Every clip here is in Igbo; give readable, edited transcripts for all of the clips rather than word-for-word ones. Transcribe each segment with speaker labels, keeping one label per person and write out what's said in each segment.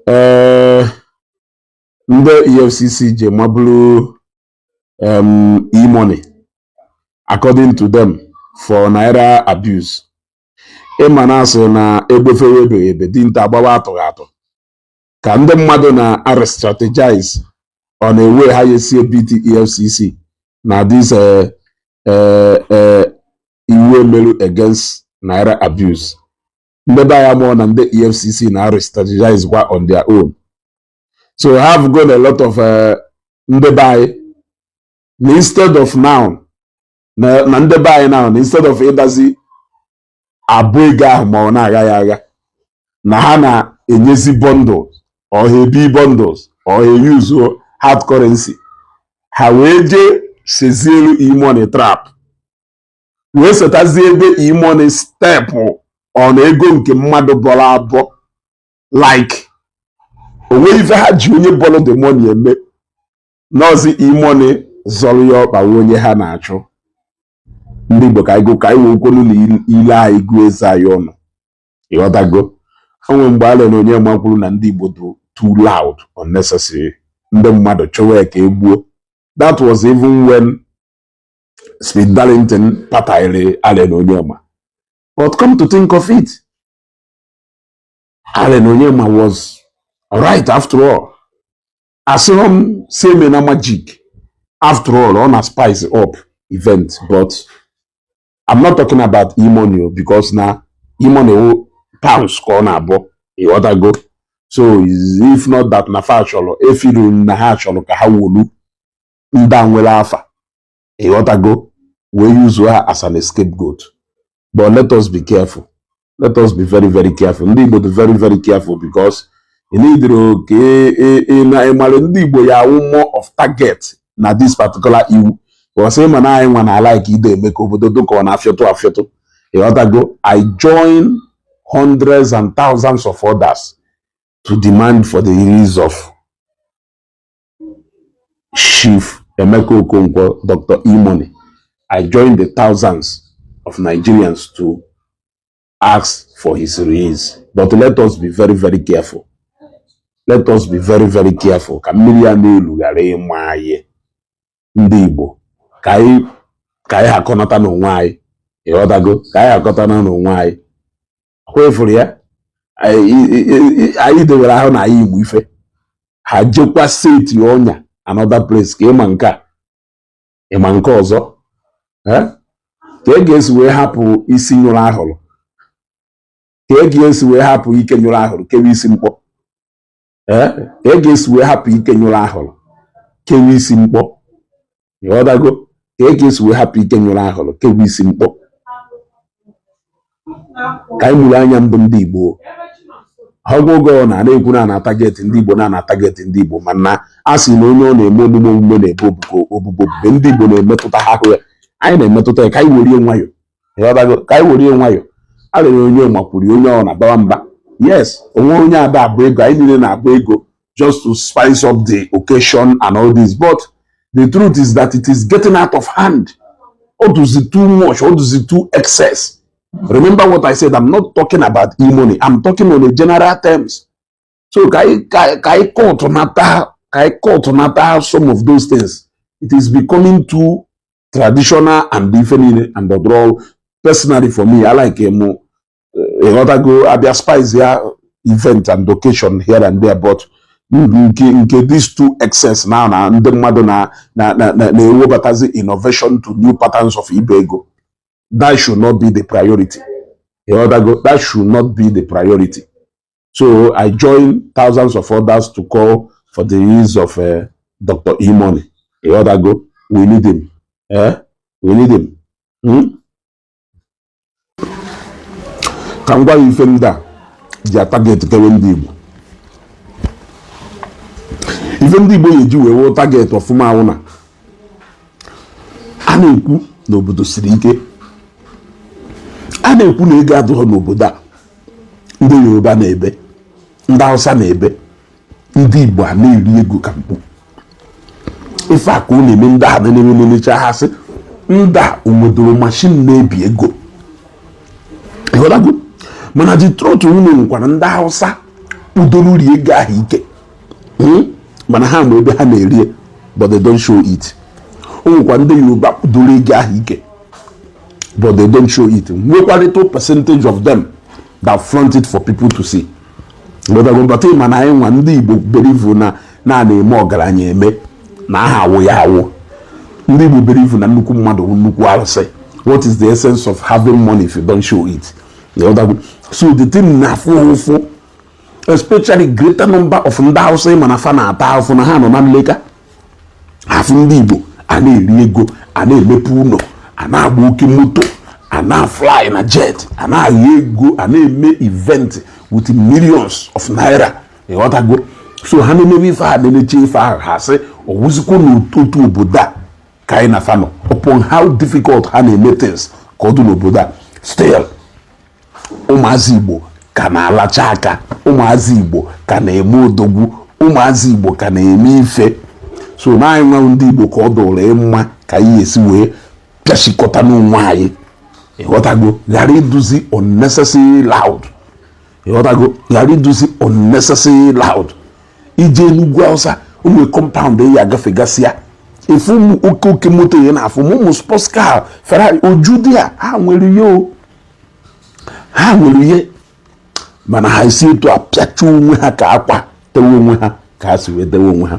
Speaker 1: Ee, ndị EFCC ji mabụrụ E-money, according to them, for naira abuse. Ịma na asị na egbefewe ebe ebe dinta agbawa atụghị atụ ka ndị mmadụ na strategize ọ na-ewe ha esi ebiti EFCC na this iwu emerụ against naira abuse. Ndị be anyị mụọ na ndị EFCC na strategize kwa on their own, so have gone a lot of ndị be anyị na instead of now na ndị be anyị now na instead of ịdazi abụ ego ahụ ma ọ na-agha ya agha na ha na-enyezi bundles or ha ebi bundles or ha use hard currency, ha wee jee sezielu E-money trap, wee setazie ebe E-money step ọ na ego nke mmadụ bọrọ abụọ, like onwe ife ha ji onye bọrọ the money eme nọọsụ. E-money zọrọ ya ọkpa wee onye ha na-achụ. Ndị Igbo, ka anyị go ka anyị wee kwenu na ile anyị gụọ eze anyị ọnụ. Ịghọtago? Onwe mgbe a na onye ma kwuru na ndị Igbo dị too loud unnecessary, ndị mmadụ chọwa ya ka e gbuo. That was even when Speed Darlington pataịrị Allen Onyema. But come to think of it, Allen Onyema was right after all. Asịrọ m si eme na magic. After all, ọ na spice up event, but I'm not talking about E-money o, because na E-money wụ pounds ka ọ na-abụ. Ịghọtago? So if not that na fa chọrọ efiru na ha chọrọ ka ha wolu ndị a nwere afa, ịghọtago, wee use ha as an scapegoat. But let us be careful. Let us be very, very careful. Ndị Igbo dị very, very careful, because ị nidiro ka ị na ịmara ndị Igbo ya awụ more of target na this particular iwu, because ịma na anyị nwa na like ide eme ka obodo dị ka ọ na-afịọtụ afịọtụ. Ịghọtago? I join hundreds and thousands of others to demand for the release of Chief Emeka Okonkwo, Dr. E-Money. I joined the thousands of Nigerians to ask for his release. But let us be very, very careful. Let us be very, very careful. Ka mmiri ya n'elu ghara ịma anyị. Ndị Igbo, ka anyị hakọnata n'onwe anyị. Ịghọtago? Ka anyị hakọtana n'onwe anyị. Kwefuru ya. Anyị debere ahụ na anyị Igbo ife. Ha jekwa seti ọnya another place ka ịma nke a, ịma nke ọzọ. Eh? Ka e ga-esi wee hapụ isi nyụrụ ahụrụ, ka e ga-esi wee hapụ ike nyụrụ ahụrụ kewe isi mkpọ. Ee, ka e ga-esi wee hapụ ike nyụrụ ahụrụ kewe isi mkpọ. Ịghọtago? Ka e ga-esi wee hapụ ike nyụrụ ahụrụ kewe isi mkpọ. Ka anyị mụrụ anya mbụ, ndị Igbo. Ọgwụ oge ọ na-ekwu na na target ndị Igbo, na target ndị Igbo, mana a sị na onye ọ na-eme omume omume na-ebe obubo obubo obubo. Ndị Igbo na-emetụta ha, ahụ ya anyị na-emetụta ya. Ka anyị werie nwayọ. Ịghọtago? Ka anyị werie nwayọ. A rịọrọ onye makwuru onye ọ na-abawa mba. Yes, onwe onye ada abụ ego, anyị niile na-abụ ego just to spice up the occasion and all this, but the truth is that it is getting out of hand. Ọ dụzi too much, ọ dụzi too excess. Remember what I said, I'm not talking about E-money, I'm talking on a general terms. So ka anyị cut nata, ka anyị cut nata some of those things. It is becoming too traditional and ife niile and ọdụrụ. Personally, for me, I like mụ, ịghọtago, abịa spice ya event and occasion here and there, but nke these two excess now na ndị mmadụ na na na na na-ewebatazi innovation to new patterns of ibe ego, that should not be the priority. Ịghọtago? That should not be the priority. So I join thousands of others to call for the release of Dr. E-Money. Ịghọtago? We need him, eh? We need him. Ka m gwa ya, ife ndị a ji atarget kewe ndị Igbo, ife ndị Igbo ga-eji wee wụ target ọfụma ahụ na a na-ekwu na obodo siri ike, a na-ekwu na ego adịghị n'obodo a. Ndị Yoruba na-ebe, ndị Hausa na-ebe, ndị Igbo a na-eri ego ka mkpu. Ife a ka ọ na-eme ndị a na-eme na-emecha ha sị ndị a onwedoro machine na-ebi ego. Ịghọtago? Mana the truth, unu nwekwara ndị Hausa. Kpudoro rie ego ahụ ike. Mana ha ma ebe ha na-erie, but they don't show it. O nwekwa ndị Yoruba kpudoro ego ahụ ike, but they don't show it. Nwekwa little percentage of them that flaunt it for people to see. But mana anyị nwa ndị Igbo believe na na na-eme ọgaranya eme na aha awụ ya awụ. Ndị Igbo believe na nnukwu mmadụ bụ nnukwu arụsị. What is the essence of having money if you don't show it? So the thing na-afụ ụfụ, especially greater number of ndị Hausa, ịma na fa na-ata afụ na ha nọ na nleka afụ ndị Igbo a na-eri ego, a na-emepe ụlọ, a na-agba oke moto, a na-fly na jet, a na-agha ego, a na-eme event with millions of naira. Ịghọtago? So ha na-emebe ife, ha na-eneche ife ahụ, ha sị ọwụzikwo n'otu obodo a ka anyị na fa nọ. Upon how difficult ha na-eme things ka ọ dị n'obodo a, still ụmụazị Igbo ka na-alacha aka, ụmụazị Igbo ka na-eme odogwu, ụmụazị Igbo ka na-eme ife. So na anyị nwa ndị Igbo ka ọ dụrụ ịmma ka anyị esi wee pịachikọta n'onwe anyị. Ịghọtago? Ghara iduzi unnecessary loud. Ịghọtago? Ghara iduzi unnecessary loud. Ije n'ugwu Awụsa, ụmụ compound ya agafegasịa, efu ụmụ oke oke moto ya na-afụ ụmụ sports car, Ferrari oju dị a. Ha nwere ihe o, ha nwere ihe, mana ha esi etu a pịacha onwe ha ka akwa tewe onwe ha ka ha si wee dewe onwe ha.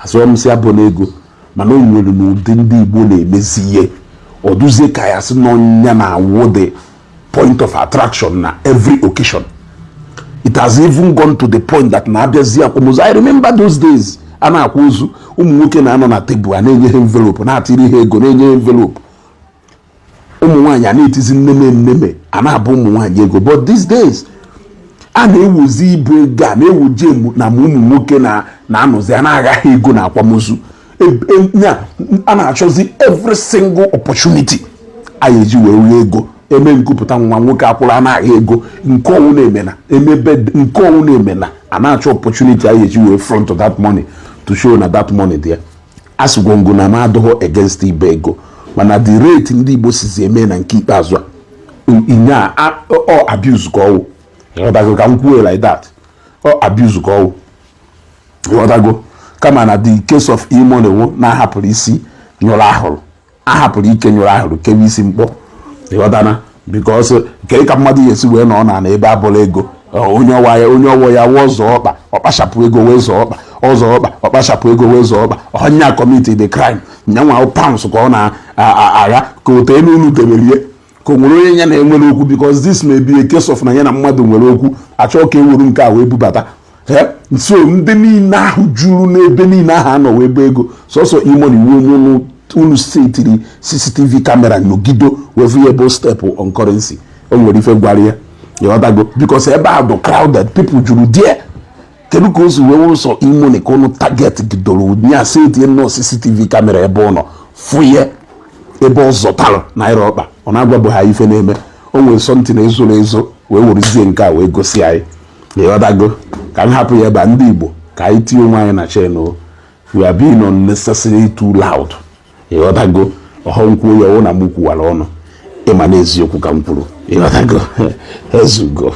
Speaker 1: Asọmsi abụ n'ego, mana o nwere n'ụdị ndị Igbo na-emezi ihe ọ dụzie ka ya sị n'ọnya na-awụ the point of attraction na every occasion. It has even gone to the point that na-abịazi akwamozu. I remember those days a na-akwa ozu, ụmụ nwoke na-anọ na tebụl a na-enye ha envelope, na-atịrị ha ego, na-enye ha envelope. Ụmụ nwaanyị a na-etizi nneme nneme, a na-abụ ụmụ nwaanyị ego. But these days a na-ewuzi ibu ego, a na-ewuje na ma ụmụ nwoke na-anọzi a na-aghaghị ego na akwamozu. A na-achọzi every single opportunity a eji wee rie ego. Eme nkupụta nwa nwoke akwụrụ, a na-agha ego. Nke ọnwụ na-eme na emebe nke ọnwụ na-eme na a na-achọ opportunity a eji wee front that money to show na that money dị ya. Asịgwongo na m adụghọ against ibe ego, mana the rate ndị Igbo sizi eme na nke ikpeazụ a inye a, ọ abuse ka ọwụ. Ịghọtago? Ka m kwuo like that, ọ abuse ka ọwụ. Ịghọtago? Kama na the case of E-Money wụ na-ahapụrụ isi nyụrụ ahụrụ, ahapụrụ ike nyụrụ ahụrụ kewe isi mkpọ. Ịghọtana? Because nke ka mmadụ ga-esi wee nọ na ebe abụrụ ego onye ọwa ya, onye ọwọ ya wụọ zọọ ọkpa, ọkpachapụ ego wee zọọ ọkpa, ọzọ ọkpa, ọkpachapụ ego wee zọọ ọkpa. Ọnya commit the crime nyanwa pounds ka ọ na-agha ka ote elu unu deberie ka o nwere onye ya na-enwere okwu, because this may be a case of na ya na mmadụ nwere okwu, achọọ ka e wuru nke a wee bubata. So ndị niile ahụ juru n'ebe niile ahụ anọ wee bụ ego sọsọ E-Money wuo onye unu setiri CCTV camera nọgido wee fụ ya ebe step on currency. O nwere ife gwara ya. Ịghọtago? Because ebe a dị crowded, people juru there. Kedu ka o si wee wụrụ sọ E-Money ka ụnụ target gidoro nya setie nnọọ CCTV camera ebe ọ nọ fụ ya ebe ọ zọtara naira ọkpa? Ọ na-agwabụ ha ife na-eme. O nwere something ezoro ezo wee werezie nke a wee gosi anyị. Ịghọtago? Ka m hapụ ya ebe a. Ndị Igbo, ka anyị tinye onwe anyị na chain o. We are being unnecessarily too loud. Ịghọtago? Ọhọ nkwuo ya ọwụ na m kwuwara ọnụ ịma n'eziokwu ka m kwuru. Ịghọtago? Ezugo.